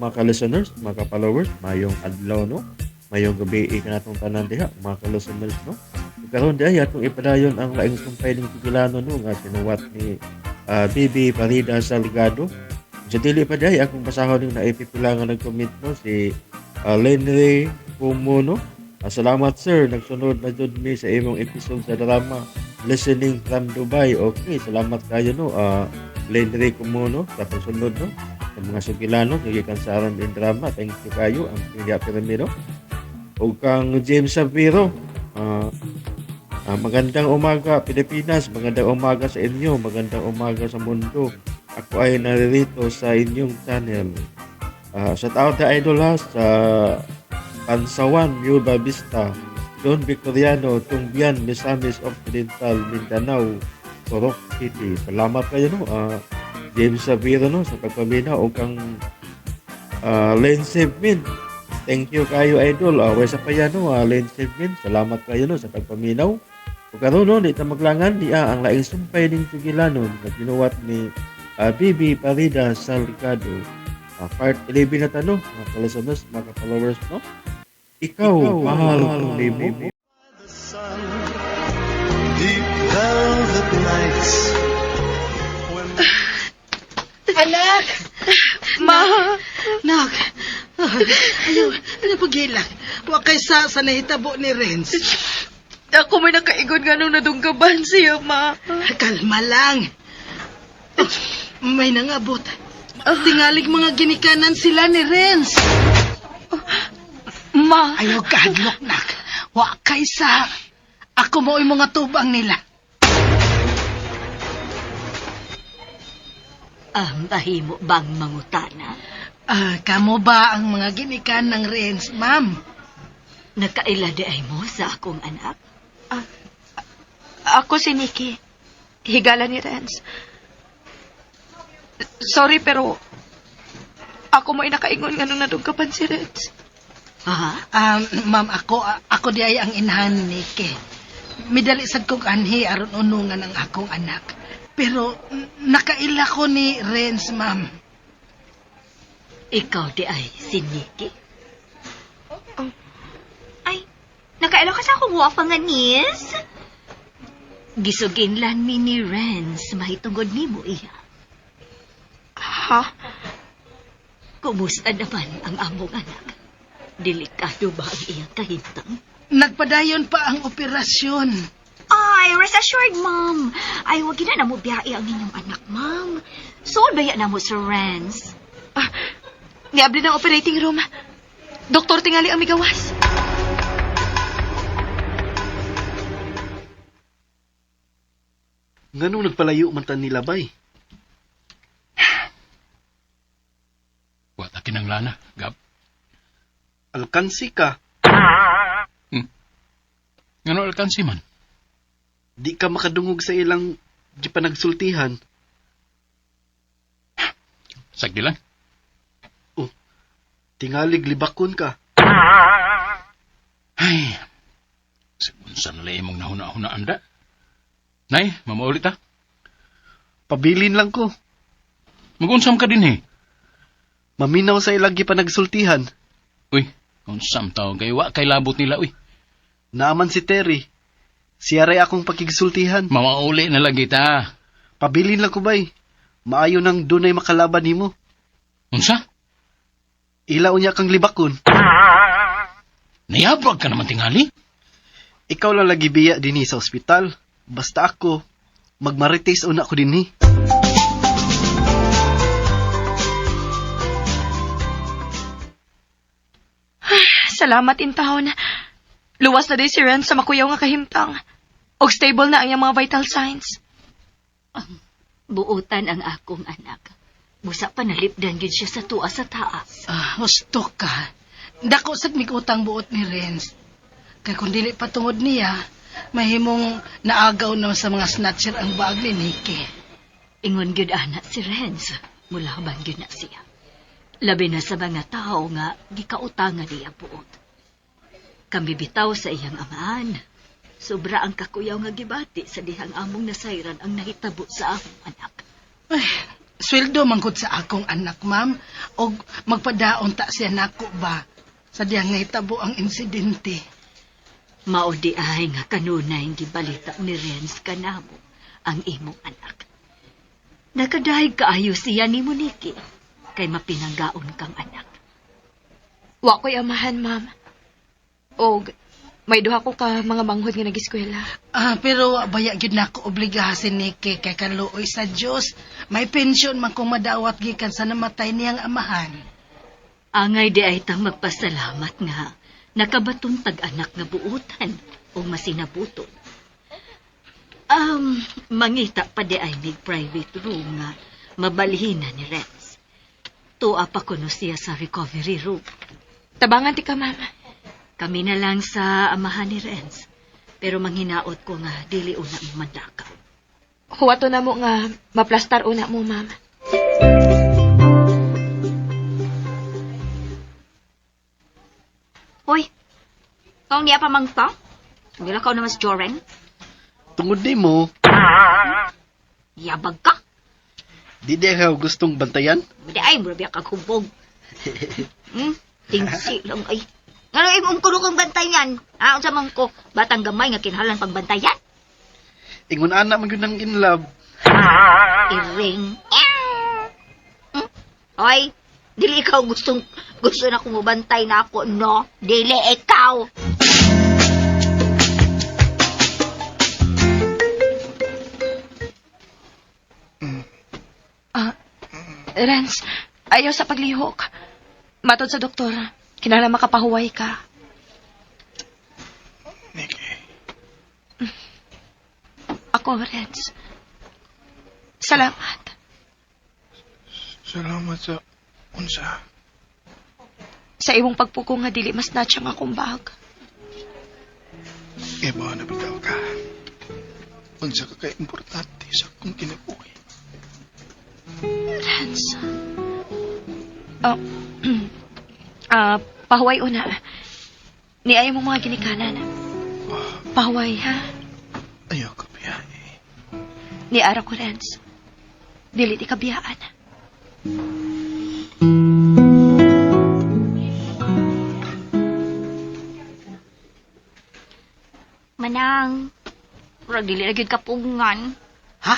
mga ka-listeners, mga ka-followers, mayong adlaw, no? Mayong gabi kanatong tanan diha, mga ka-listeners, no? Ug karon diay atong ipadayon ang laing sumpay ning Tugilano, no, nga sinuwat ni Bibi Parida Salgado. Sa dili pa diay akong basahon ning naipipila nga nag-comment, no, si Lenry Pumo, no? Salamat sir, nagsunod na jud mi sa imong episode sa drama Listening from Dubai. Okay, salamat kayo, no. Lenry Kumo, no, sa pagsunod, no, sa mga sugilano gikan sa aron din drama. Thank you kayo ang Pinya Piramiro. Ug kang James Saviro, magandang umaga Pilipinas, magandang umaga sa inyo, magandang umaga sa mundo. Ako ay naririto sa inyong channel. Shout out the idol ha sa Pansawan, Nueva Vista, Don Victoriano, Tungbian, Misamis Occidental, Mindanao, Corok City. Salamat kayo, no, James Saviro, no, sa pagpaminaw o kang Len Sevmin. Thank you kayo, idol. Way sa pa yan, no, Len Sevmin. Salamat kayo, no, sa pagpaminaw. O karon, no, di ta maglangan diya ang laing sumpay ning Tugilanon na ginuwat ni Bibi Parida Salgado. Part 11 na ta, no, mga ka-listeners, mga ka-followers, no. Ikaw, mahal kong libo. Sun, deep velvet nights. When Anak! Ma! Nak! Ayaw, ano paghilak? Wa kay sa nahitabo ni Renz. Ako may nakaigon nga nung nadunggaban siya, ma. Kalma lang. May nangabot. Tingalig mga ginikanan sila ni Renz. Ma! Ayaw kahadlok, nak. Wa kay sa. Ako mo'y mga tubang nila. Mahimo bang mangutana? Kamo ba ang mga ginikan ng Renz, ma'am? Nakaila di ay mo sa akong anak? Ako si Nikki. Higala ni Renz. Sorry, pero ako may nakaingon nga nung nadunggaban si Renz. Ha? Ma'am, ako di ay ang inahan ni Nikki. Midali sad kong anhi aron unungan ang akong anak. Pero nakaila ko ni Renz, ma'am. Ikaw di ay si Nikki? Ay, nakaila ka sa akong wafa nga, nis? Gisuginlan mi ni Renz mahitungod nimo iya. Ha? Kumusta naman ang among anak? Delikado ba ang iyang kahimtang? Nagpadayon pa ang operasyon. Ay, rest assured, ma'am. Ay, wag na mo biyae ang inyong anak, ma'am. Soon baya na mo si Renz. Niabli ng operating room. Doktor tingali ang migawas. Nganong nagpalayo man ta nila bay? Wa ta kinanglana, Gab. Alkansi ka, Ngano alkansi man? di ka makadungog sa ilang di pa nagsultihan. Sagdi lang. Tingalig libakon ka. Ay, unsa na lang imong nahuna-hunaan da. Nay, mamaulit ta. Pabilin lang ko. Magunsam ka din eh. Maminaw sa ilang gi pa nagsultihan. Uy, unsam tao kay wa kay labot nila uy. Naaman si Terry. Siya ray akong pakigsultihan. Mamauli na lang kita. Pabilin lang ko bay. Maayo nang dunay makalaban nimo. Unsa? Ila unya kang libakon. Nayabag ka naman tingali. Ikaw lang lagi biya dinhi sa ospital. Basta ako, magmarites una ko dinhi. Salamat intawon. Luwas na day si Renz sa makuyaw nga kahimtang. Og stable na ang iyang mga vital signs. Buotan ang akong anak. Busa pa nalipdan gyud siya sa tuwa sa taas. Husto ka. Dako sad mig-utang buot ni Renz. Kay kung dili pa tungod niya, mahimong naagaw na sa mga snatcher ang bag ni Nikki. Ingon gyud ana si Renz. Mulaban gyud na siya. Labi na sa mga tao nga gikautangan niya buot. Kami bitaw sa iyang amaan. Sobra ang kakuyaw nga gibati sa dihang among nasayran ang nahitabo sa among anak. Ay, Sweldo man gud sa akong anak, ma'am. Og magpadaon ta siya nako ba? Sa diyang nahitabo ang insidente. Mao di ay nga kanunay gibalita ni Renz kanamo ang imong anak. Nakadahig kaayo siya nimo, Nikki, kay mapinanggaon kang anak. Wa ko'y amahan, ma'am. Og may duha ko ka mga manghod nga nag-eskwela. Ah, pero wa baya gyud nako obligaha si Nikki kay kaluoy sa Dios. May pensyon man kung madawat gikan sa namatay niyang amahan. Angay di ay tang magpasalamat nga nakabaton tag anak nga buutan o masinabuton. Mangita pa di ay mig private room nga mabalhin na ni Renz. Tuwa pa kuno siya sa recovery room. Tabangan ti ka, ma'am. Kami na lang sa amahan ni Renz. Pero manghinaot ko nga dili una mo mandakaw. Huwato na mo nga maplastar una mo, ma'am. Hoy, kung niya pa mangta? Wala ka naman si Joren. Tungod nimo, Yabag ka. di di ka gustong bantayan? Di ay, mura biya kag hubog. Tingsi lang ay. Ngano imong kuno kong bantayan? Ah, unsa man ko batang gamay nga kinahanglan pagbantayan? Ingon ana man gyud nang in love. Iring. Hoy, dili ikaw gustong gusto na kong mubantay na ako, no? Dili ikaw. Ah, Renz, ayaw sa paglihok. Matod sa doktor, kinahanglan makapahuway ka. Nikki, Ako, Renz. Salamat. salamat sa unsa. Sa imong pagpuko nga dili mas natsyang akong bag. Iba na bitaw ka. Unsa ka kay importante sa akong kinabuhi. Renz. Oh, ah, pahuway una. Ni ayaw mong mga ginikanan. Pahuway, ha? Ayaw ka biyahe. Ni ara ko, Renz. Dili di kabiyaan. Manang, murag dili na gyud kapugngan. Ha?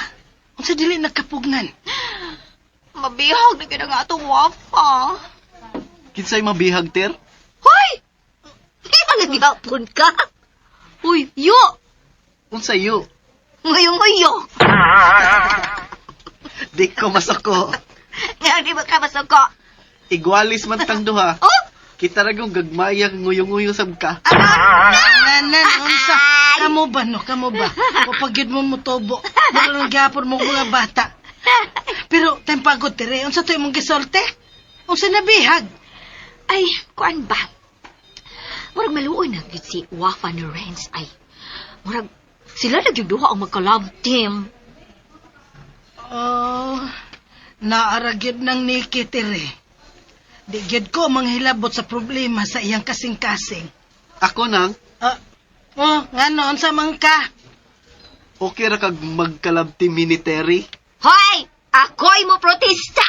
Unsa dili nagkapugnan? Mabihag na gyud ang atong wafa. Kinsay mabihag ter? Hoy! Di ba nagyapon ka? Uy, yo! Unsa yo? Ngayon-ngayo! Di ko masako. Ngayon di ba ka masuko? Igualis man tang duha. Oh! Kita ra gyud gagmayang nguyong-nguyo sab ka. Nanan, unsa? Kamo ba, no? Kamo ba? Papagyud mo motubo. Mura lang gyapon mo mga bata. Pero, time pagod tere, unsa to imong gisolte? Unsa nabihag? Ay, kuan ba? Murag maluoy na gyud si Wafa ni Renz ay. Murag sila na gyud duha ang magka-love team. Oh, naara gyud ng Nikki tere. Di gyud ko manghilabot sa problema sa iyang kasing-kasing. Ako nang Ah, oh, ngano, unsa man ka? okay ra kag magka-love team ni Terry. Hoy! Ako'y mo protesta!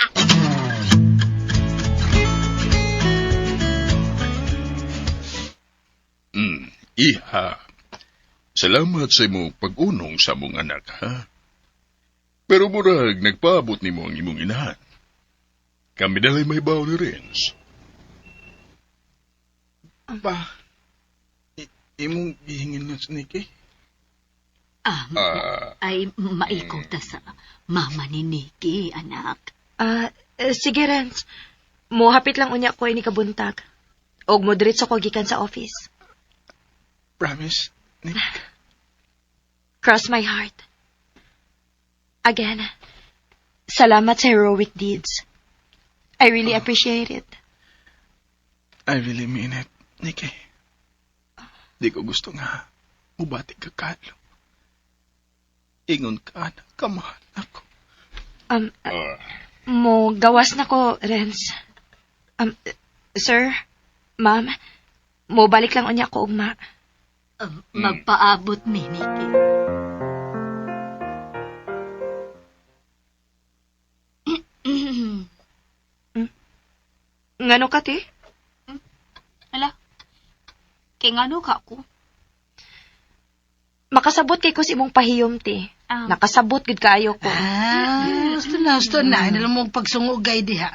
Iha. Salamat sa imong pag-unong sa among anak, ha? Pero murag nagpaabot nimo ang imong inahan. Kami dalay may bawo ni Renz. Ba, imong gihingin na si Nikki? Ah, Ah, ay maikaw ta sa mama ni Nikki, anak. Ah, sige, Renz. Mohapit lang unya ko ini kabuntag. Og mo diretso ko gikan sa office. Promise, Nick. Cross my heart. Again, salamat sa heroic deeds. I really appreciate it. I really mean it, Nikki. Di ko gusto nga mubati ka kahadlok. Ingon ka na, kamahal ako. Um, ah, mo gawas na ko, Renz. Sir, ma'am, mo balik lang unya ko ugma. Magpaabot ni Nikki. Ngano ka, te? Ala, kay ngano ka ako? Makasabot kay ko sa imong pahiyom, te. Ah. Nakasabot gud kaayo ko. Ah, gusto na, gusto na. Ano mo pagsungugay diha.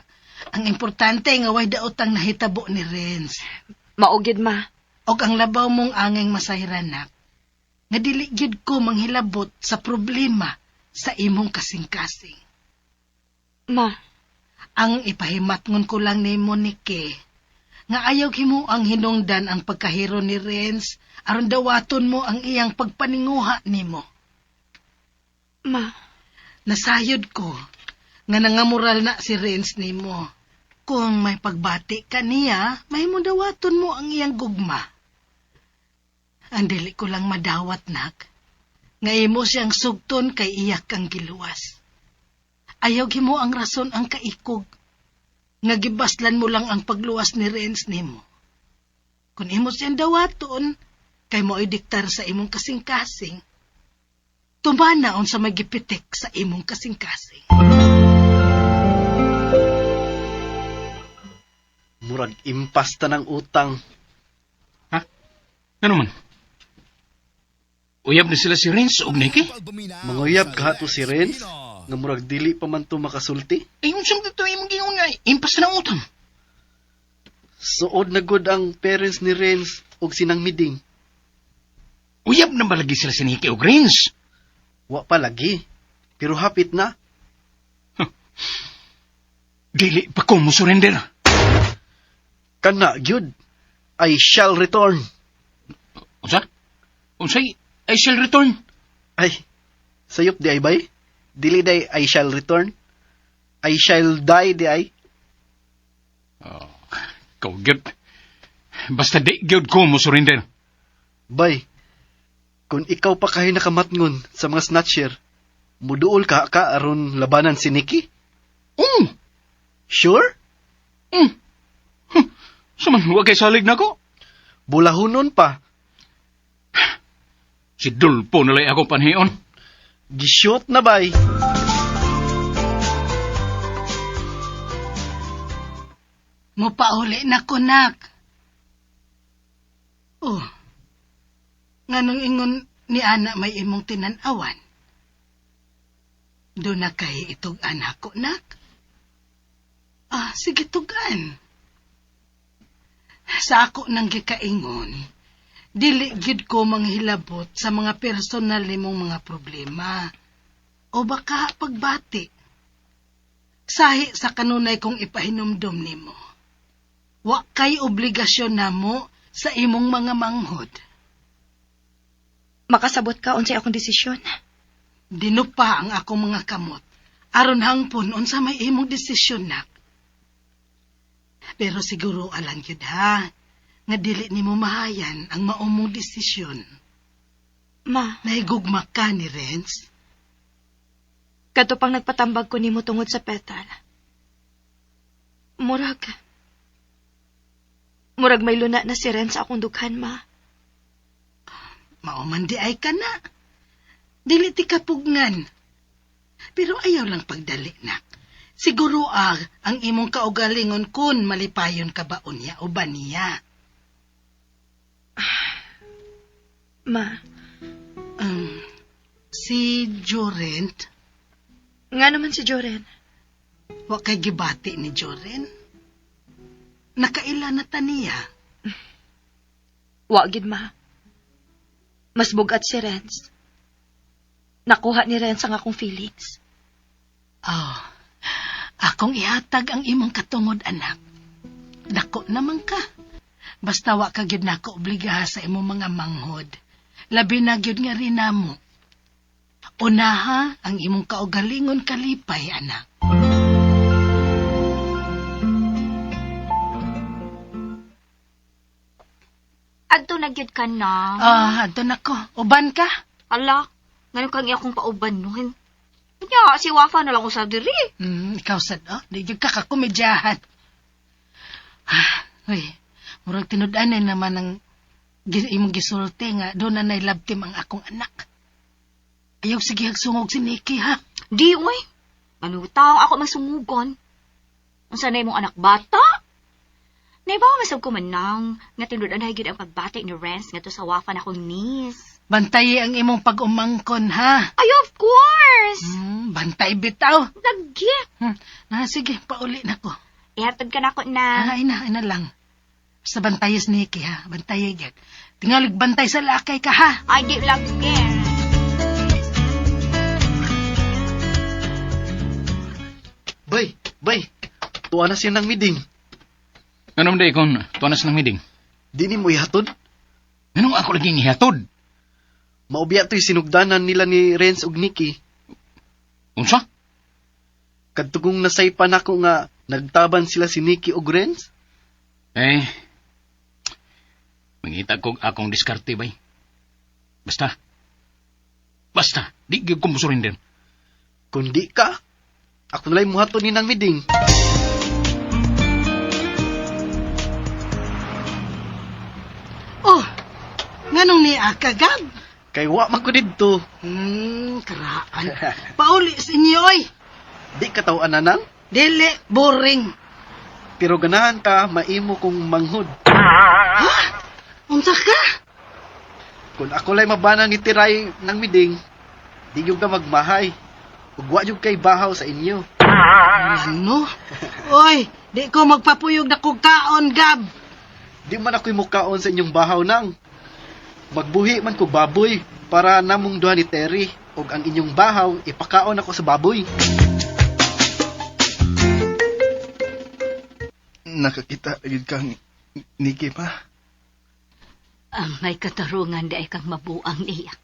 Ang importante nga way daot ang nahitabo ni Renz. Mao gyud, ma. Og ang labaw mong angeng masayranak, nga dili gyud ko manghilabot sa problema sa imong kasing-kasing. Ma, Ang ipahimatngon ko lang nimo Nike, nga ayaw himo ang hinungdan ang pagkahiro ni Renz aron dawaton mo ang iyang pagpaninguha nimo. ma. Nasayod ko nga nangamural na si Renz nimo. Kung may pagbati ka niya, mahimo dawaton mo ang iyang gugma. Ang dili ko lang madawat, nak. Nga imo siyang sugton kay iyak kang giluwas. Ayaw himo ang rason ang kaikog. Nga gibaslan mo lang ang pagluwas ni Renz nimo. Kung imo siyang dawaton, kay mo'y diktar sa imong kasing-kasing, tumana unsa may gipitik sa imong kasing-kasing. Murag impasta ng utang. Ano man? Uyab na sila si Renz og Nikki? Manguyab ka to si Renz, nga murag dili pa man to makasulti. Ay, unsang dito imong gingon nga impas na ng utang. Suod na gud ang parents ni Renz og sinang miding. Uyab na ba lagi sila si Nikki og Renz? Wa pa lagi. Pero hapit na. Dili pa ko mo surrender. Kana gyud. I shall return. Unsa? Unsay I shall return. Ay, sayop di ay bay? Dili day I shall return. I shall die di ay. Oh, ikaw gyud. Basta di gyud ko mo surrender. Bay, kung ikaw pa kayo nakamatngon sa mga snatcher, muduol ka ka aron labanan si Nikki? Mm. Sure? Mm. Huh. Suman, wa kay salig nako. Bulahunon pa. Si Dulpo na lay ako panhion. Gishoot na bay. Mupauli na ko, nak. Oh, nganong ingon ni ana may imong tinanawan? Doon na kay itog anak ko, nak. Ah, sige tugan. Sa ako nang gikaingon, dili gid ko manghilabot sa mga personal nimong mga problema. O baka pagbati. Sahi sa kanunay kong ipahinumdom nimo. Wa kay obligasyon namo sa imong mga manghod. Makasabot ka unsay akong desisyon. Dinupa ang akong mga kamot. Aron hangpon unsa may imong desisyon nak. Pero siguro alang gyud ha, nga dili nimo mahayan ang maumong desisyon. Ma, Nahigugma ka ni Renz. kadto pang nagpatambag ko nimo tungod sa petal. Murag. Murag may luna na si Ren sa akong dughan, ma. Mao man di ay ka na. Dili ti kapugngan. Pero ayaw lang pagdali nak. Siguro ang imong kaugalingon kun malipayon ka ba unya o ba niya. Ma, Si Jorent, nga naman si Joren. wa kay gibati ni Joren. Nakaila na ta niya. Wa gid ma. Mas bugat si Renz. Nakuha ni Renz ang akong feelings. Oh, akong ihatag ang imong katungod, anak. Dako naman ka. Basta wa ka gyud nako obligaha sa imong mga manghod. Labi na gyud nga rinamo. Unaha ang imong kaugalingon kalipay, anak. Adto na gyud ka na. Ah, adto nako. Uban ka? Ala, ngano kang iya akong pauban nun? Nya, si Wafa na lang usab diri. Ikaw sad, oh. Di gyud ka kakomedyahan. Ah, uy, murag tinud-anay naman ang imong gisulti nga doon na nay love team ang akong anak. Ayaw sige hagsungog si Nikki, ha? Di, uy. Ano taong ako masungugon? Unsa na imong anak bata? Naibaw masab ko man nang nga tinud-anay gyud ang pagbati ni Renz ngadto sa wafa na akong niece. Bantayi ang imong pag-umangkon, ha? Ay, of course! Bantay bitaw. Lagi. Na, sige, pauli na ko. Ihatod ka na ko na. Ah, ina, ina lang. Basta bantayes ni Nikki, ha? Bantayi, gyud. Tingalig bantay sa lakay ka, ha? Ay, di lagi. Bay, bay, tuwa na siya ng miding. Anong day kung tuwa na silang meeting? Di ni mo ihatod? Anong ako laging ihatod? Maubya to'y sinugdanan nila ni Renz ug Nikki. Unsa? Kadtugong nasaypan ako nga nagtaban sila si Nikki ug Renz. Eh, mangita kog akong diskarte, bay. Basta. Basta, di gyud ko mosurrender. Kung di ka, ako nala'y muhatod ni nang miding. Oh, nganong ni Aka, Gab? Kay wa man ko didto. Karaan. Pauli sa inyo, oy. Di ka taw ananang, Dili, boring. pero ganahan ka maimo kong manghod. Ha? Unsa ka? Kung ako lay mabana ni Tiray ng miding, di gyud ka magmahay. Ug wa gyud kay bahaw sa inyo. Ano? Oy, di ko magpapuyog na kog kaon, Gab. Di man ako'y mukaon sa inyong bahaw nang. Magbuhi man ko baboy para namong duha ni Terry ug ang inyong bahaw ipakaon ako sa baboy. Nakakita gyud kang Nikki pa. Ang may katarungan di ay kang mabuang niya.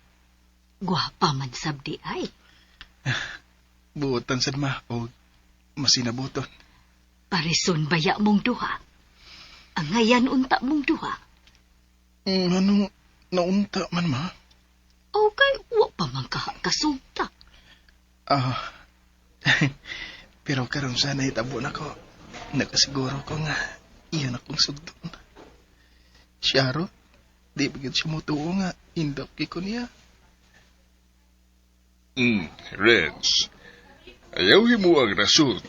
Gwapa man sab di ay. Buotan sad ma og masinabuton. Parison baya mong duha. Angayan unta mong duha. Anong naunta man ma? Okay, wa pa man ka kasugta. Ah. Pero karon sana itabo na ko. Nakasiguro ko nga iyon akong sugdon. Siya ro, di ba gyud siya motuo nga indap kay ko niya. Renz, ayaw mo ang rason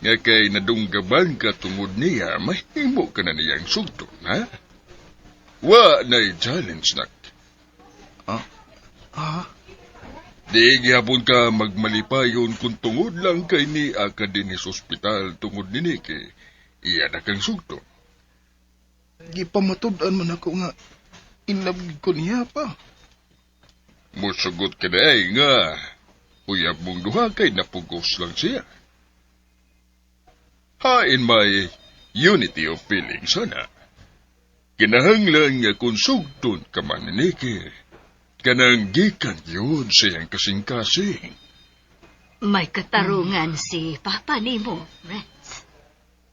nga kay nadunggaban ka tungod niya, mahimo ka na niyang sugdon, ha? Wa na'y challenge nak. Ah? Ah? Di gihapon ka magmalipayon kung tungod lang kay ni ka din sa ospital tungod ni Nikki. Iya na kang sugdon. Gipamatud-an man ako nga in love ko niya pa. Musugot ka na ay nga. Uyab mong duha kay napugos lang siya. Hain may unity of feelings sana. Kinahanglan nga kung sugdon ka man ni Nikki, kanang gikan yun sa iyang kasing-kasing. May katarungan si Papa nimo, Renz.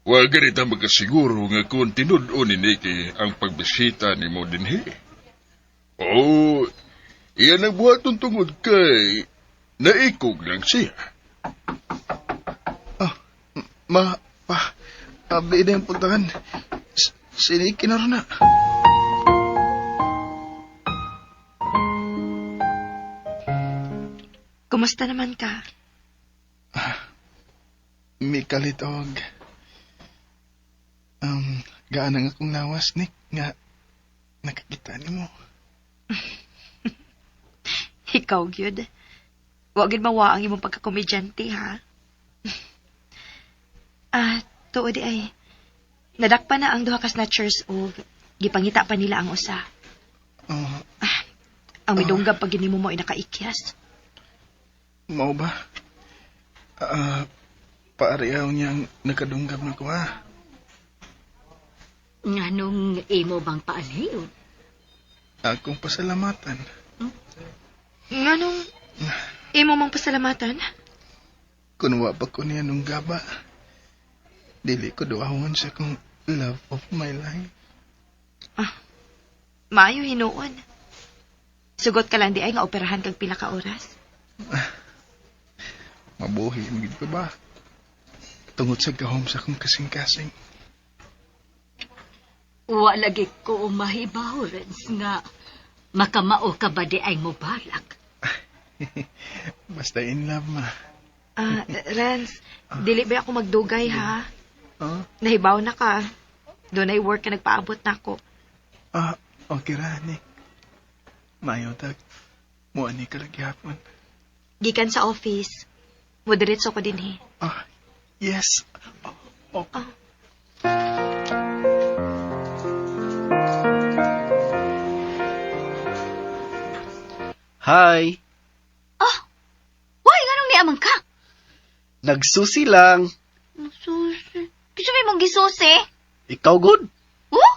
Wa ganita magkasiguro nga kung tinud-on ni Nikki ang pagbisita ni mo dinhi. Oo, iyan ang buhaton tungod kay naikog lang siya. Ah, ma, pa, abli na yung puntahan. Si Nikki na rin na. Kumusta naman ka? Mikalit og gaan ang akong lawas, Nick, nga nakakita nimo. Ikaw, gyud. Wa gyud mawa ang imong pagkakomedyante, ha? Ah, tuod di ay. Nadakpa na ang duha ka snatchers og gipangita pa nila ang usa. Ang midunggab pag ginimo mo ay nakaikyas. Mao ba? Paariyaw niyang nakadunggab na ko, ha? Nganong imo bang paaliw? Akong pasalamatan. Nganong imo mang pasalamatan? Kung wa pa ko niya nung gaba, dili ko duahon sa akong love of my life. Ah, maayo hinuon. Sugot ka lang di ay nga operahan kag pila ka oras. Mabuhi, magid ko ba? Tungod sa gahom sa akong kasing-kasing. Wa lagi ko mahibaw, Renz, nga makamao ka ba di ay mubalak? Basta in love, ma. Ah, Renz, dili ba ako magdugay, ha? Huh? Nahibaw na ka. Doon ay work ka nagpaabot na ako. Ah, okay ra, Nick. Maayo tag. Muani ka lang gihapon. Gikan sa office. Mudiretso ko din eh. Ah, yes. Oh, oh. Hi. Oh, Hoy, nganong niamang ka? Nagsusi lang. Susi. Gusto mo mong gisusi? Ikaw good? Oh?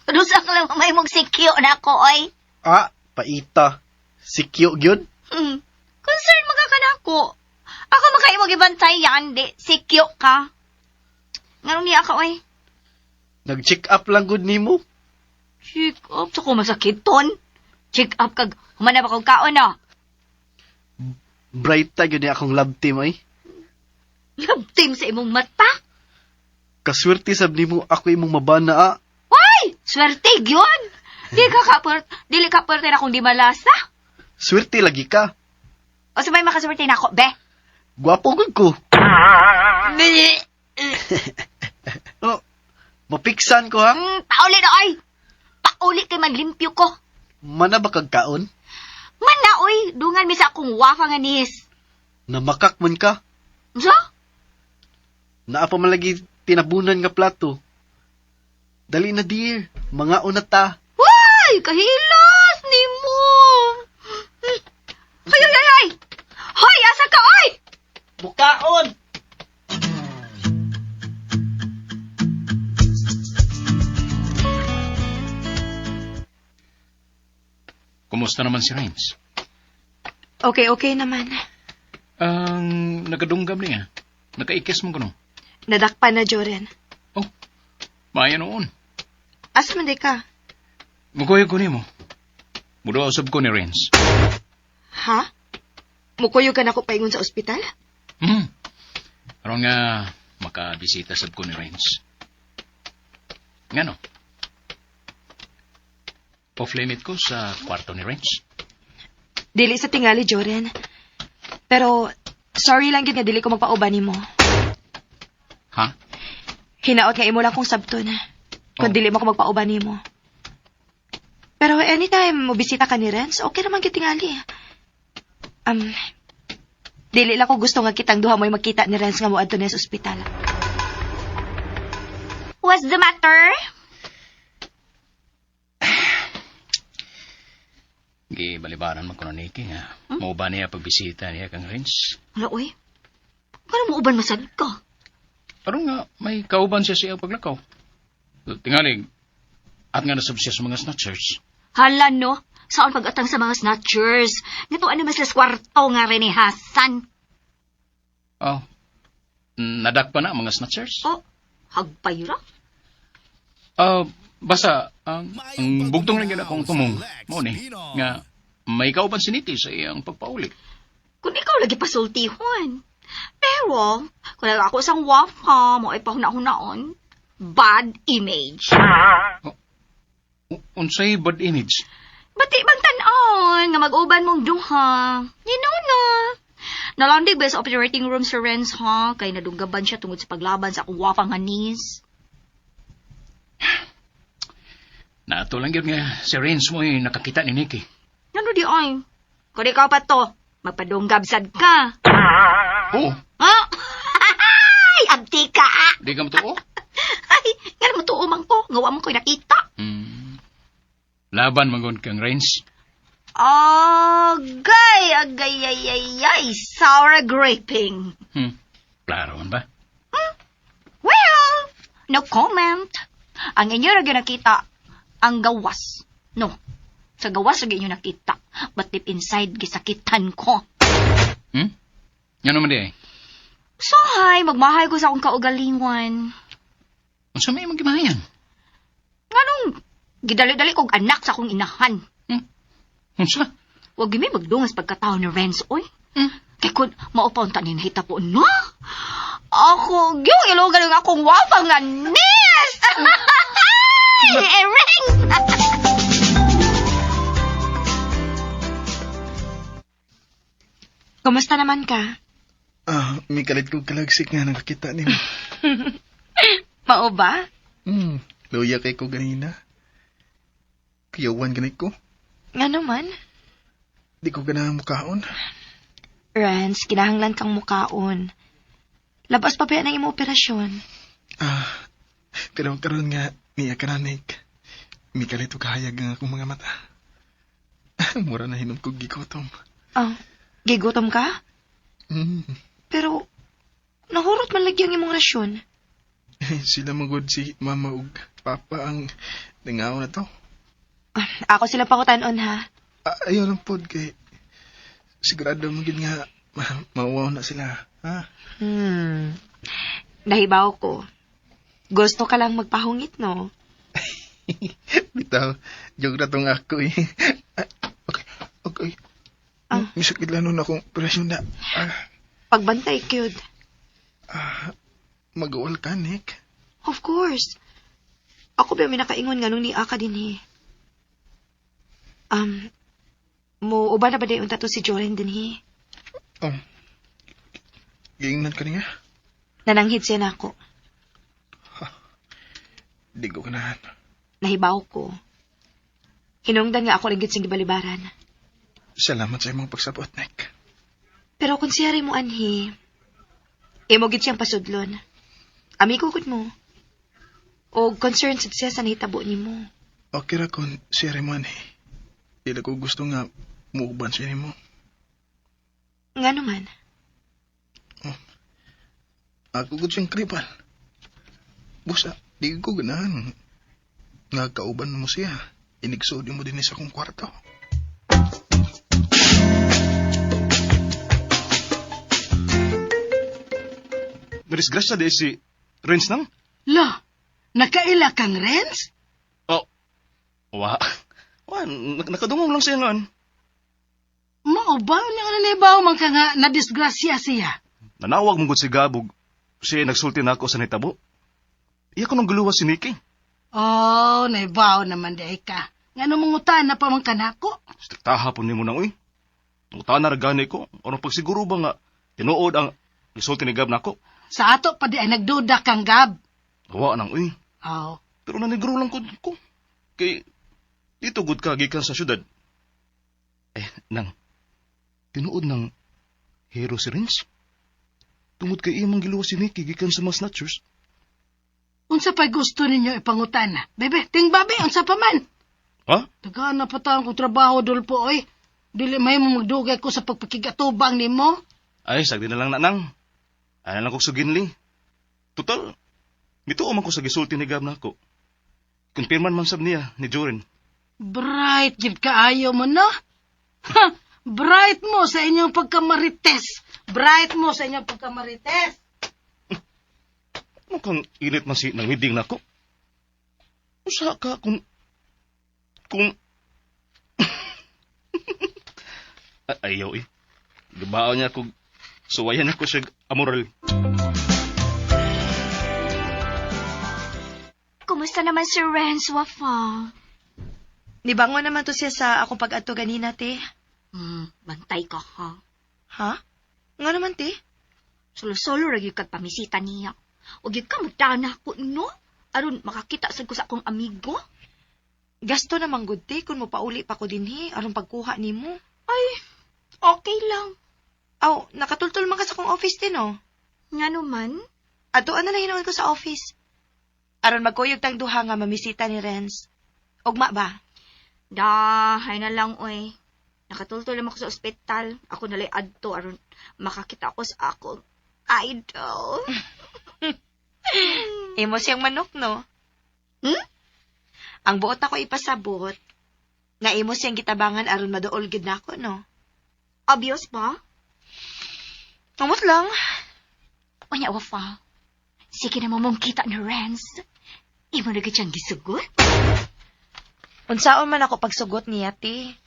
Rusa ka lang may mong sikyo na ako, oy. Ah, paita. Sikyo gyud. Concern mo ka kanako. Ako makaimog ibantayan, di. Sikyo ka. Nganong niya ka, oy? Nag-check up lang gud nimo. Check up. Sa ko masakit ton. Check up kag humana ba kog kaon na? Bright ta gyud ni akong love team ay. Love team sa imong mata. Kaswerte sab nimo ako imong mabana ah. Hoy, swerte gyud. Di ka kapert, dili ka perte na kung di malasa. Swerte lagi ka. O sa may makaswerte na ako, be. Gwapo gud ko. Bleh. Oh, mapiksan ko ha. Pauli na oy. Pauli kay manlimpyo ko. Mana ba kag kaon? Mana oy, dungan mi sa akong wafa nga nis. Namakak man ka. Unsa? Naa pa man lagi tinabunan nga plato. Dali na dear, mga una ta. Hoy, kahilas nimo. Ay ay ay ay. Hoy, asa ka oy? Bukaon! Kumusta naman si Renz? Okay, okay naman. Ang nagadunggam niya. Nakaikis mo kuno. Nadakpan na, Joren. Oh, maayo noon. Asa man di ka? Mukuyo ko nimo. Muduha usab ko ni Renz. Ha? Mukuyog ka na ko paingon sa ospital? Hmm. Aron nga makabisita sab ko ni Renz. Ngano? Off limit ko sa kwarto ni Renz. Dili sa tingali, Joren. Pero, sorry lang gyud nga dili ko magpauban nimo. Ha? Hinaot nga imo lang kong sabton. Kung Oh. dili mo ko magpauban nimo. Pero anytime mo bisita ka ni Renz, okay naman gyud tingali. Um, dili lang ko gusto nga kitang duha mo'y makita ni Renz nga moadto niya sa ospital. What's the matter? Gibalibaran man ko na Nikki nga. Hmm? Mao ba niya pagbisita niya kang Renz? Wala oy. Kano mo uban masad ka? Aron nga may kauban siya sa iyang paglakaw. Tingali, at nga nasab siya sa mga snatchers. Hala no. Saan pag-atang sa mga snatchers? Ngato ano mas las kwarto nga rin ni Hasan. Oh, nadakpa na ang mga snatchers? Oh, hagpay ra. Ah, basta, ang bugtong lang yun akong tumong, mao ni, nga may kauban si Nikki sa iyang pagpauli. Kung ikaw lagi pasultihon. Pero, kung ako isang wafa mo ay pahuna-hunaon, bad image. Unsay bad image? Bati bang tan-on nga mag-uban mong duha? You know na. Nalandig ba sa operating room si Renz ha? Kay nadunggaban siya tungod sa paglaban sa akong wafang hanis. Naato lang yun nga si Renz mo ay nakakita ni Nikki. Ano di ay? Kung ikaw pa to, magpadunggab sad ka. Oh, Ha? Ay, abti ka! ah. di ka matuo? Ay, nga mo tuo man ko. Nga wa man ko'y nakita. Laban mangon kang Renz. Agay, agay, ay, ay, ay, sour graping. Klaro man ba? Well, no comment. Ang inyo ra gyud nakita, ang gawas. No, sa gawas ra gyud inyo nakita. But deep inside, gisakitan ko. Nga naman di ay. So, hay, magmahay ko sa akong kaugalingon. Unsa may imong gimahayan? Nganong gidali-dali kog anak sa akong inahan. Unsa? Wag gyud mi magdungas pagkatao ni Renz, oy. Kay kun mao pa unta ni nahita po no. Ako gyud ilogan ang akong wafa nga nis. Ering. Kumusta naman ka? Ah, may kalit kong kalagsik nga nakakita nimo. Mao ba? Luya kay ko ganina. Kuyawan ganit ko. Nga naman. Di ko ganahan mukaon. Renz, kinahanglan kang mukaon. Labas pa ba ng imong operasyon? Ah, pero karon nga niya ka na, Nick. Mikalito kahayag ang akong mga mata. Mura na hinom kog gigutom. Oh, gigutom ka? Pero, nahurot man lagi ang imong rasyon. Sila magod si mama ug papa ang nangaw na to. Ah, ako sila pangutanon ha. Ah, ayaw lang pod kay sigurado mo gid nga mauwaw na sila. Ha? Nahibaw ko. Gusto ka lang magpahungit, no? Bitaw, joke na tong ako eh. Ah, okay, okay. Ah. Misakit lang nun akong operasyon na. Ah, Pagbantay, cute. ah, mag-uwal ka, Nick. Of course. Ako ba may nakaingon nga nung niya ka din eh. Mo uban na ba dayon tato si Joren din eh? Oh. Giingnan ka niya? Nananghid siya nako. Di ko ganahan. Nahibaw ko. Hinungdan nga ako rin gid sing gibalibaran. Salamat sa imong pagsabot, Nick. Pero kung siya rin mo anhi, imo gid siyang pasudlon. Amigo gud mo. O concerned sad siya sa nahitabo nimo. Okay ra kung siya rin man eh. Dili ko gusto nga muuban siya nimo. Nga naman. Ako gud siyang kripal. Busa, di ko ganahan. Nga kauban mo siya. Inigsood mo din sa akong kwarto. Nadisgrasya di si Renz nang? Lo, nakaila kang Renz? Oh, wa. Wa, nakadungog lang siya ngan. Mao ba niya nga nanibaw man ka nga nadisgrasya siya? Nanawag mong gud si Gabog. Siya nagsulti na ako sa nitabo. Iya ko nang guluwa si Nikki. Oh, naibaw naman di ka. Nga nung mangutan na pa man kanako. Striktaha po nimo nang uy. Ngutan na gani ko. Ano pagsiguro ba nga tinuod ang gisulti ni Gab nako? Sa ato pa di ay nagduda kang Gab. Wa nang uy. Oh. Pero nanigro lang ko ko. Kay dito gud ka gikan sa syudad. Eh, nang tinuod ng hero si Renz. Tungod kay imong giluwas si Nikki gikan sa mga snatchers. Unsa pa'y gusto ninyo ipangutana? Bebe, ting babe, unsa pa man? Ha? Tagaan na pa taong kong trabaho, Dolpo, oy. Dili may mo magdugay ko sa pagpakigatubang nimo. Ay, sagdi na lang na nang. Ay na lang kog suginli. Total, mituo man ko sa gisulti ni Gab nako. Kumpirman man sab niya ni Joren. Bright gid kaayo mo, no? Ha, bright mo sa inyong pagkamarites. Bright mo sa inyong pagkamarites. Mukhang init man si nangiding nako. Usa ka kung ayaw eh. Gibaon niya kog suwayan ako siya amoral. Kumusta naman si Renz, Wafa? Nibangon naman to siya sa akong pag-adto ganina, te. Bantay ka, ha? Ha? Nga naman, te? Solo-solo ra gyud kag pamisita niya. O gyud ka magdana ko, no? Aron makakita sad ko sa akong amigo. Gasto naman gud, te, kung mopauli pa ko dinhi aron pagkuha nimo. Ay, okay lang. Aw, nakatultol man ka sa akong office, te, no? Nga naman? Atuan na lang hinuon ko sa office. Aron magkuyog tang duha nga mamisita ni Renz. Ugma ba? Dahay na lang, oy. Nakatultol naman ako sa ospital. Ako nalay adto aron makakita ako sa akong idol. Imo siyang manok, no? Hmm? Ang buot ako ipasabot, nga imo siyang gitabangan aron maduol gid nako, no? Obvious ba? Umot lang. Unya, Wafa. Sige na mo mong kita ni Renz. Imo na gid siyang gisugot. Unsaon man ako pagsugot niya, te.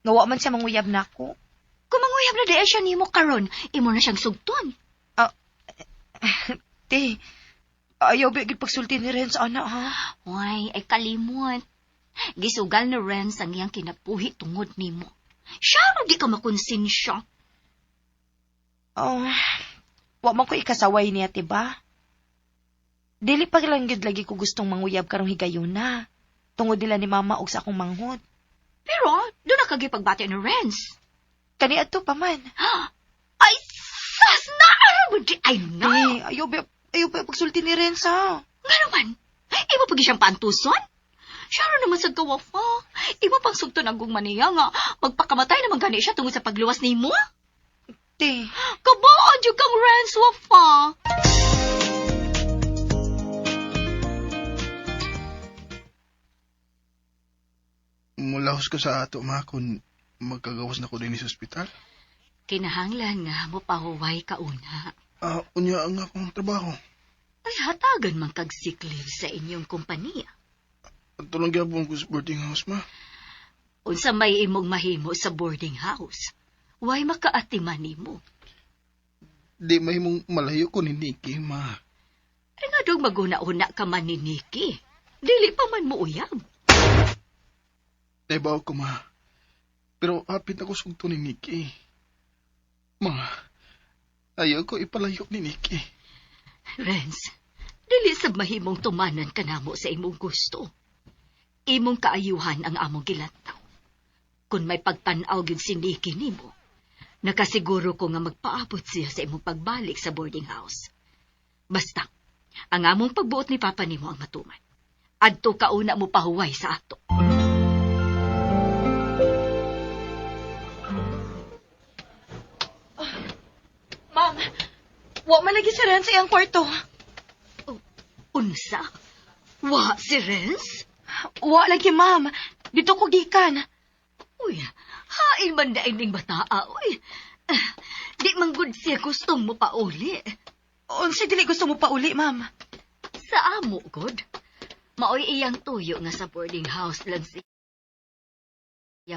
Nga wa man siya manguyab nako. Kung manguyab na di siya nimo karon, imo na siyang sugton. Te, ayaw ba gid pagsulti ni Renz, ana, ha? Way, ay kalimot. Gisugal ni Renz ang iyang kinabuhi tungod nimo. Siya ra di ka makonsensya. Oh, wa man ko ikasaway niya, te ba? Dili pa lang gyud lagi ko gustong manguyab karong higayuna. Tungod nila ni mama og sa akong manghod. Pero, doon na kagipagbati ni Renz. Kani adto pa man. Ay, sas na! Ano di ay na? Eh, ayaw ba, ayaw ba pagsulti ni Renz ha? Nga naman, iba pag siyang paantuson? Siya rin naman sa gawa pa. Iba pang sugton ang gugma niya nga. Magpakamatay naman gani siya tungod sa pagluwas ni mo. Te, Kabaan jud kang Renz, wafa. Mulahos ko sa ato, ma, kung magkagawas na ko din sa ospital. Kinahanglan nga mo pahuway ka una. Ah, unya ang akong trabaho. Ay hatagan man kag sick leave sa inyong kompanya. At tulong gyapon ko sa boarding house, ma. Unsa may imong mahimo sa boarding house. Way makaatiman nimo. Di mahimong malayo ko ni Nikki, ma. Ay nga dong maguna-una ka man ni Nikki. Dili pa man mo uyab. Naibaw ko, ma. Pero hapit ako sugto ni Nikki. Ma, ayaw ko ipalayo ni Nikki. Renz, dili sab mahimong tumanan kanamo sa imong gusto. Imong kaayuhan ang among gilantaw. Kung may pagtan-aw gyud si Nikki nimo, nakasiguro ko nga magpaabot siya sa imong pagbalik sa boarding house. Basta, ang among pagbuot ni Papa nimo ang matuman. Adto kauna mo pahuway sa ato. Ma'am, wa man lagi si Renz sa iyang kwarto. Unsa? Wa si Renz? Wa lagi, ma'am. Dito ko gikan. Uy, hain man na ining bataa, uy. Ah, di man gud siya gustong mo pauli. Unsa dili gusto mo pauli, ma'am? Sa amo, god. Maoy iyang tuyo nga sa boarding house lang siya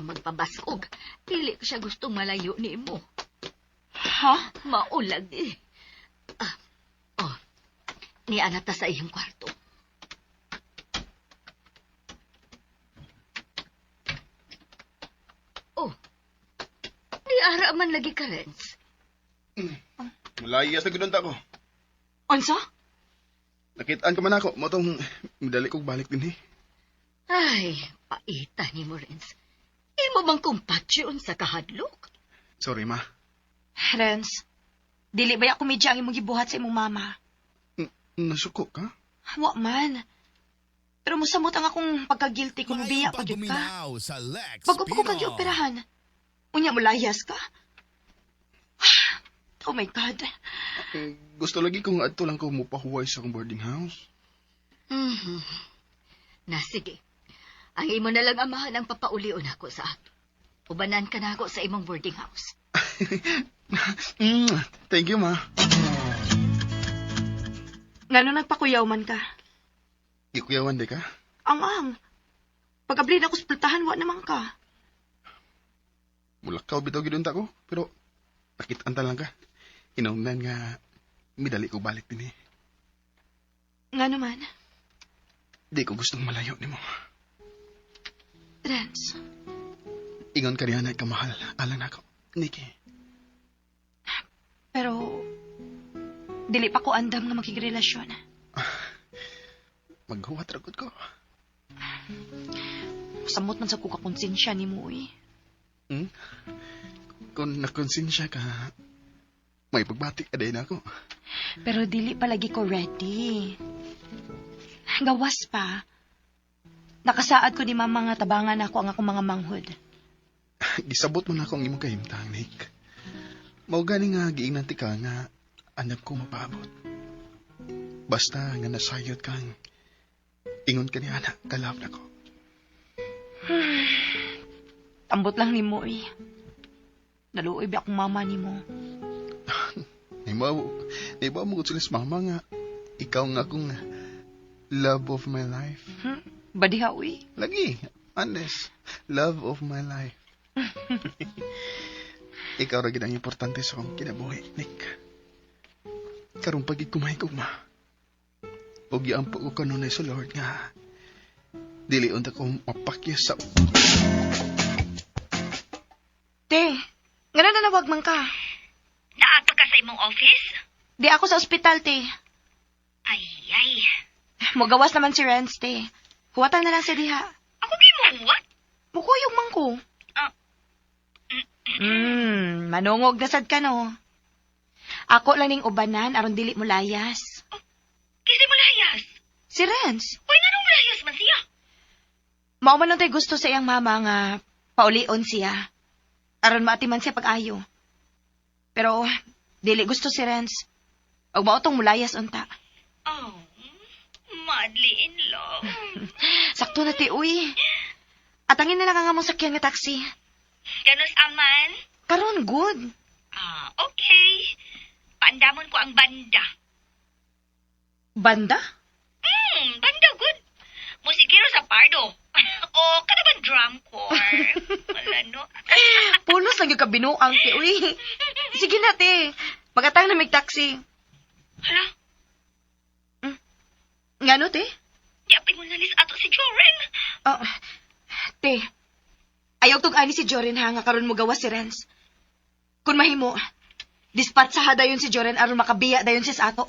magpabaskog. Dili ko siya gustong malayo nimo. Ha? Maulag eh. Ah, oh, niana ta sa iyang kwarto. Oh, niara man lagi ka, Renz. Malayas na gudunta ko. Unsa? Nakitaan ka man ako. Motong midali kong balik din eh. Ay, paita ni mo, Renz. Imo bang kumpatsyon sa kahadlok? Sorry, ma. Renz, dili ba ya komedya ang imong gibuhat sa imong mama? Nasuko ka? Wa man. Pero mosamot ang akong pagka-guilty kung biya pa gyud ka. Sa Lex Bago pa ko Pino. kag gioperahan. Unya mo layas ka. Oh my God. Eh, gusto lagi kong adto lang ko mupahuway sa akong boarding house. Mhm. Na sige. Ang imo na lang amahan ang papaulion ako sa ato. Ubanan ka na ako sa imong boarding house. Thank you, ma. Ngano nagpakuyaw man ka? Gikuyawan di ka? Ang ang. Pag-abli na ako sa pultahan, wa naman ka. Mulakaw bitaw gidunta ko, pero nakitaan ta lang ka. Hinungdan nga midali ko balik din eh. Ngano man? Di ko gustong malayo nimo. Renz, Ingon ka niya na kamahal. Alang nako. Nikki, pero dili pa ko andam nga makigrelasyon. maghuwat ra gud ko. Samot man sa kuka konsensya ni mo eh. Hmm? Kung nakonsensya ka, may pagbati ka din ako. Pero dili palagi ko ready. Gawas pa. Nakasaad ko ni mama nga tabangan ako ang akong mga manghod. Gisabot mo na ako ang imong kahimtang, Nick. Mao gani nga giingnan ti ka nga anap ko mapaabot. Basta nga nasayod kang ingon ka ni ana, kalab na ko. Tambot lang ni mo eh. Naluoy ba akong mama ni mo? Naibaw mo sila sa mama nga ikaw nga akong love of my life. Badiha uy. Lagi, honest, love of my life. Ikaw ra gid ang importante sa akong kinabuhi, Nick. Karong pagid kumahigog ma. Ug giampo ko kanunay sa Lord nga dili unta ko mapakyas sa Te, nga na nanawag man ka. Naato ka sa imong office? Di ako sa ospital, te. Ay, ay, taxi. Mugawas naman si Renz, te. Huwatan na lang siya diha. Ako di mo what? Mukuyog man ko. Ah. Manungog na sad ka no. Ako lang ning ubanan aron dili mo layas. Kasi mo layas. Si Renz, Uy, nga nung layas man siya. mao man lang tay gusto sa iyang mama nga paulion siya. Aron maatiman siya pag-ayo. Pero dili gusto si Renz. Og mao tong mulayas unta. Oh, madly in love. Sakto na ti uy. Atangin na lang ang among sakyan nga taxi. Ganus aman? Karon good. Ah, okay. Paandamon ko ang banda. Banda? Banda good. Musikero sa Pardo. O, kada ba drum corps? Wala, no? Pulos lang yung kabinuang ti uy. Sige na te. Magatang na mig taxi. Hala, Ngano te? di apay mo nalis ato si Joren. Oh, te. Ayaw tug ani si Joren ha nga karon mo gawas si Renz. Kun mahimo, dispatsaha dayon si Joren aron makabiya dayon siya sa ato.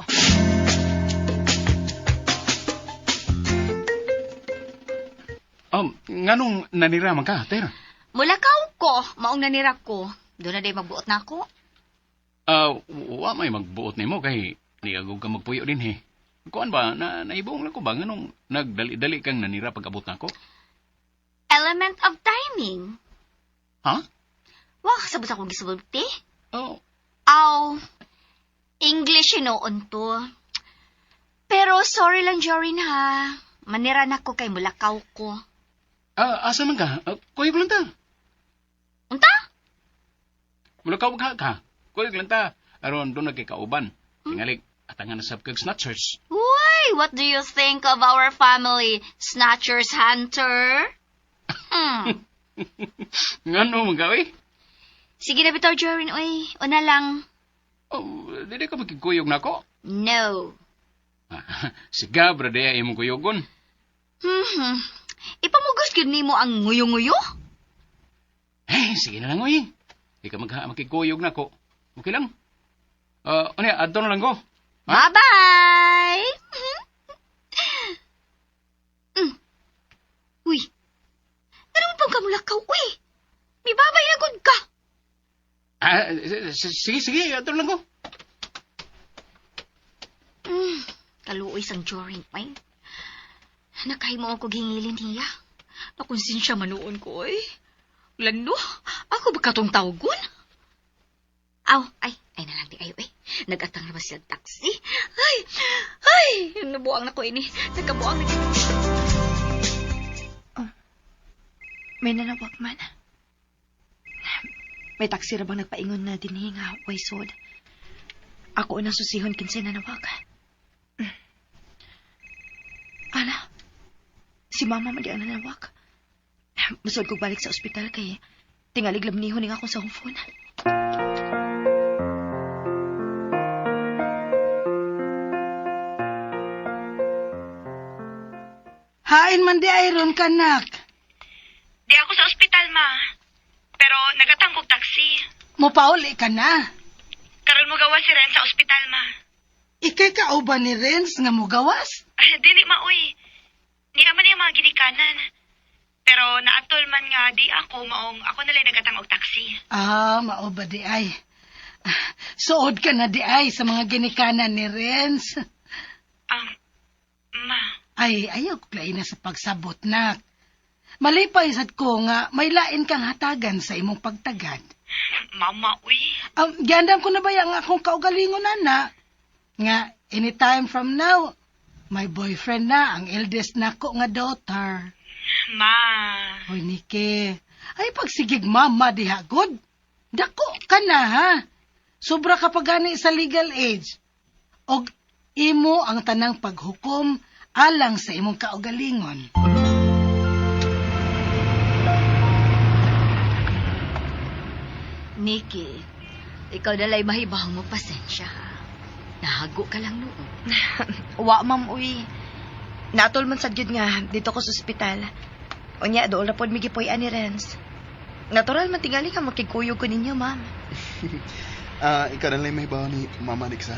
Nganong nanira man ka, Ter? Mulakaw ko, maong nanira ko. Doon na day magbuot na ako. Wa may magbuot nimo kay niagog ka magpuyo din he. Kuan ba na naibong lang ko ba nganong nagdali-dali kang nanira pag-abot nako? Element of timing. Ha? Wah, sabot akong gisulti. Oh, Aw, English noon to. Pero sorry lang, Jorin, ha. Manira na ko kay mulakaw ko. Asa man ka? Kuyog lang ta. Unta? Mulakaw ka ka. Kuyog lang ta. Aron doon nagkikauban. Tingali, atangan na sab kag snatchers. Uy, what do you think of our family, Snatchers Hunter? Hmm. Ngano man ka, oy? Sige na bitaw, Jorin, uy. Una lang. Oh, dili ka makikuyog nako. No. Siga, brad, imong kuyogon. Ipamugos gyud nimo ang nguyo-nguyo? Eh, sige na lang, oy. Di ka makikuyog nako. Okay lang. Ano yan, adto na lang ko. Ha? Bye-bye! Uy, ano mo pang kamulakaw? Uy, may babay na gud ka. Sige, sige, adto na lang ko. Kaluoy sang Jorin, ay. Nakahimo ako gingilin niya. Nakonsensya manuon ko, oy. Lando, ako ba katong tawgon? Aw, ay, ay na lang di ayo, eh. Nagatang naman siya taxi. Ay, ay, nabuang na ko ini. Nagkabuang na. May nanawag man. May taxi ra bang nagpaingon na dinhi nga way sod. Ako unang susihon kinsay nanawag. Ala, si mama man di ang nanawag. Musod ko balik sa ospital kay tingalig lamnihon ning akong cellphone. Hain man di ayron kanak. Di ako sa ospital, ma. Pero nagatangkog taxi. Mopauli ka na. Karon mo gawa si Ren sa ospital, ma. Ikay kauban ni Renz nga mogawas? Dili ma, uy. Niya man yung mga ginikanan. Pero naatol man nga di ako maong ako nalay nagatang og taxi. Ah, mao ba di ay? Suod ka na di ay sa mga ginikanan ni Renz. Ma. Ay, ayaw ko lain na sa pagsabot, nak. Malipay sad ko nga may lain kang hatagan sa imong pagtagad. Mama, uy. Giandam ko na ba yung akong kaugalingon, ana? Nga, anytime from now, my boyfriend na, ang eldest nako nga daughter. Ma. Hoy, Niki. Ay, pagsigig mama diha, good. Dako ka na, ha? Sobra ka pa gani sa legal age. Og imo ang tanang paghukom alang sa imong kaugalingon. Nikki, ikaw dalay mahibang mo pasensya ha. Nahago ka lang noon. Wa, ma'am, uy. Naatol man sad gyud nga dito ko sa ospital. Unya, dool ra pod mi gipuy-an ni Renz. Natural man tingali ka makigkuyog ko ninyo, ma'am. Ikaw na lang may bawa ni Mama Nix, ha?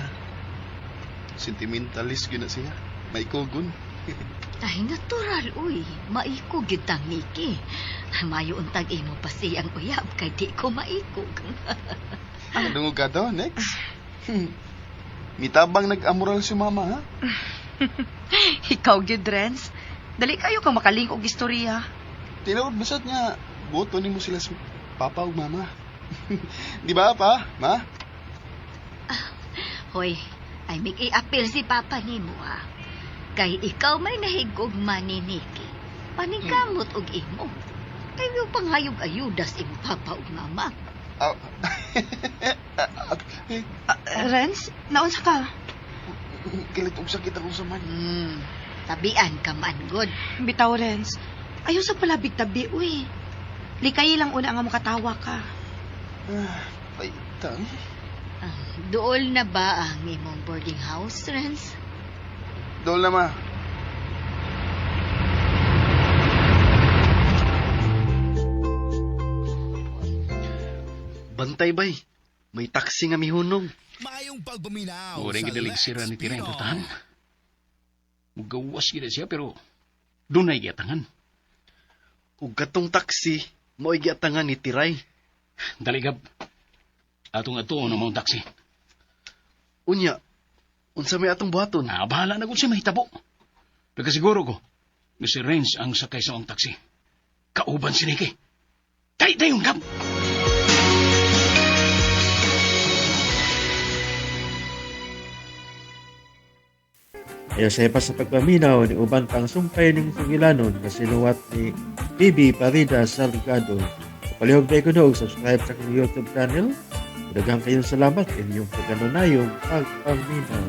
Sentimentalist yun na siya. May kugon. Ay, natural, uy. Maikog yun tang Nikki. Mayo untag imo pa siyang uyab kay di ko maikog. Dungog ka to, next. Mitabang nag-amoral si mama, ha? Ikaw gyud, Renz. Dali kayo kang makalink og istorya. Tinuod bisat nga, boto nimo sila sa papa ug mama. Di ba, pa? Ma? Hoy, ay mig-iapil si Papa nimo ha. Kay ikaw may nahigugma ni Nikki. Paningkamot og imo. Kay yung panghayog ayudas imo papa ug mama. Ah, Renz, naunsa ka? Kilit og sakit akong saman. Tabian ka man, good. Bitaw, Renz. Ayaw sa palabig tabi, uy. Likay lang una nga makatawa ka. Paita. Dool na ba ang imong boarding house, Renz? Dool na, ma. Bantay bay. May taxi nga mihunong. Ore gidalig sira ni Tira importanhan. Mugawas gid siya pero dunay giatangan. Ug katong taxi, mao'y giatangan ni Tiray. Dali gab. Atong ato ang mong taxi. Unya, unsa may atong buhaton? Ah, bahala na kung siya mahitabo. Pagkasiguro ko, nga si Renz ang sakay sa ang taxi. Kauban si Nicky. Dali tayong gab! Ayo sa ipa sa pagpaminaw ni uban pang sumpay ning sugilanon nga sinuwat ni Bibi Parida Salgado. Palihog na kuno og subscribe sa akong YouTube channel. Daghang kayong salamat inyong pagkanunayong pagpaminaw.